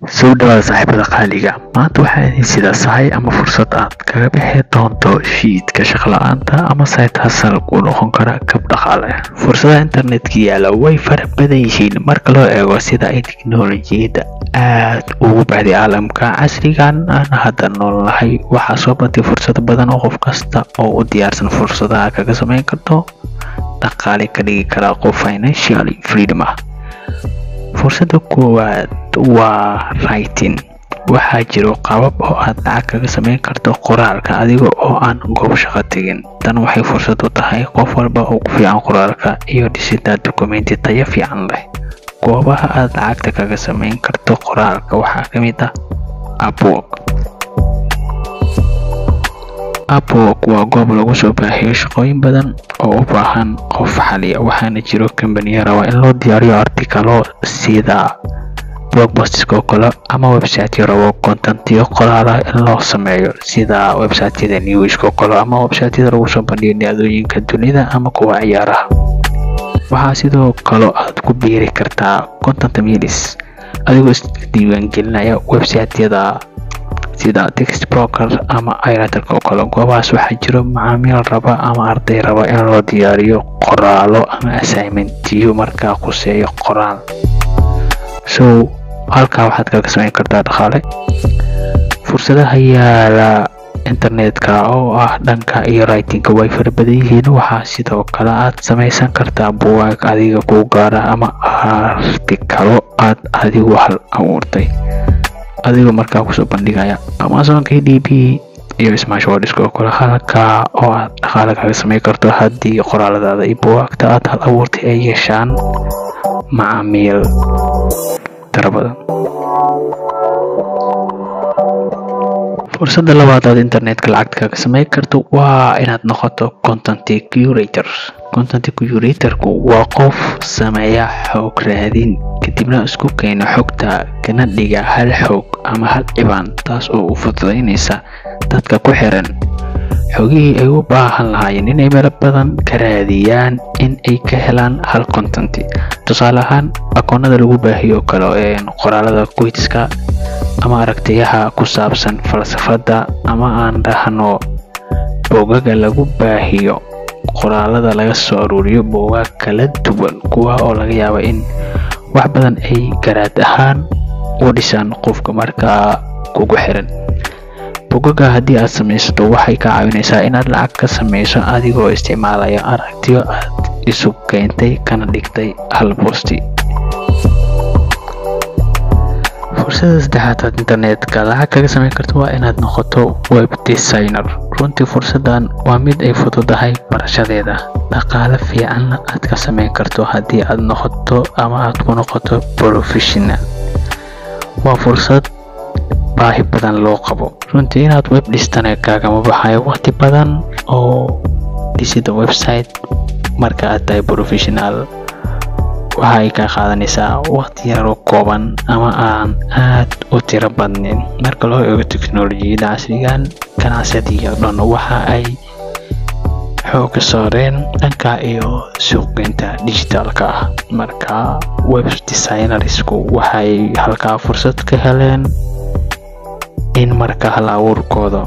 Soo dhawaada saaxiibada qaaliga. Maanta waxaan idin sidaa sahay ama fursad aad kaga bixi doonto shiidka shaqo la'aanta ama site hustle ku noqon kara kab dhaqaale. Fursadaha internetka yaala way fara badan yihiin marka loo eego sida ay tiknoolajiyadda aad ugu baxday caalamka casrigan aan hadda noolnahay. Waxaa soo batay fursado badan oo qof kasta oo u diyaarsan fursadaha kaga samayn karto dhaqaale ka dhigi kara qof financially freedom ah. Fursadda koowaad waa writing. Waxaa jiro qaabab oo aad lacag kaga samayn karto qoraalka adiga oo aan goob shaqo tegin. Tan waxay fursad u tahay qof walba oo ku fiican qoraalka iyo dhisidda dukumeenti tayo fiican leh. Goobaha aad lacagta kaga samayn karto qoraalka waxaa ka mid ah Upwork. Upwork waa goob lagu soo baahiyo shaqooyin badan oo u baahan qof xaliya, waxaana jiro kambaniyo raba in loo diyaariyo artikalo sida blog posts oo kale ama website-yo rabo contentiyo qoraal ah in loo sameeyo sida website-yada news oo kale ama website-yada lagu soo bandhigo dhacdooyinka dunida ama kuwa ciyaaraha. Waxaa sidoo kale aad ku biiri kartaa content milis adigoo isdiiwaangelinaya website-yada sida text broker ama iWriter oo kale. Goobahaas waxaa jiro macaamiil raba ama arday raba in loo diyaariyo qoraallo ama assignmentiyo markaa khuseeyo qoraal. So halkaa waxaad kaga samayn kartaa dhaqaale. Fursadaha yaala internetka oo ah dhanka iyo writingka way fara badan yihiin. Waxaa sidoo kale aad samaysan kartaa buugaag adiga kuu gaara ama artikalo aad adigu hal abuurtay adigoo markaa kusoo bandhigaya Amazon KDP iyo Smashwords oo kale, halkaa oo aad dhaqaale kaga samayn karto haddii qoraaladaada iyo buugaagta aad hal abuurtay ay yeeshaan macaamiil tiro badan. Fursadda labaad aad internetka lacagta kaga samayn karto waa inaad noqoto content curator. Content curatorku waa qof sameeya xog raadin kadibna isku keena xogta kana dhiga hal xog ama hal ciwaan, taas oo u fududeynaysa dadka ku xiran xogihii ay u baahan lahaayeen inay meelo badan ka raadiyaan in ay ka helaan hal content. Tusaale ahaan, akoonada lagu baahiyo kale qoraalada quizka ama aragtiyaha ku saabsan falsafadda, ama aan dhahno bogagga lagu baahiyo qoraalada laga soo aruuriyo buugaag kala duwan, kuwa oo laga yaabo in wax badan ay garaad ahaan u dhisaan qofka markaa kugu xiran. Bogagga haddii aad samaysato waxay ka caawinaysaa inaad lacag ka samayso adigoo isticmaalaya aragtiyo aad isu keentay kana dhigtay hal bosti. Fursadda saddexaad aad internetka lacag kaga samayn karto waa inaad noqoto web designer. Runtii fursaddan waa mid ay fududahay barashadeeda, dhaqaale fiicanna aad ka samayn karto haddii aad noqoto ama aad ku noqoto professional. Waa fursad baahi badan loo qabo. Runtii inaad web dhistana kaagama baxayo waqti badan oo dhisida website marka aad tahay professional waxa ay ka qaadanaysaa waqti yar oo kooban ama aan aad u tiro badnayn. Marka loo eego tiknoolajiyadda casrigan, ganacsiyada dhan waxa ay xoogga saareen dhanka iyo suuqgeynta dijitaalka ah. Marka web designersku waxay halkaa fursad ka heleen in marka hal abuurkooda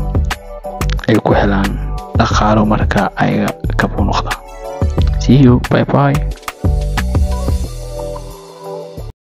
ay ku helaan dhaqaalo marka ayaga kab u noqda. See you, bye bye.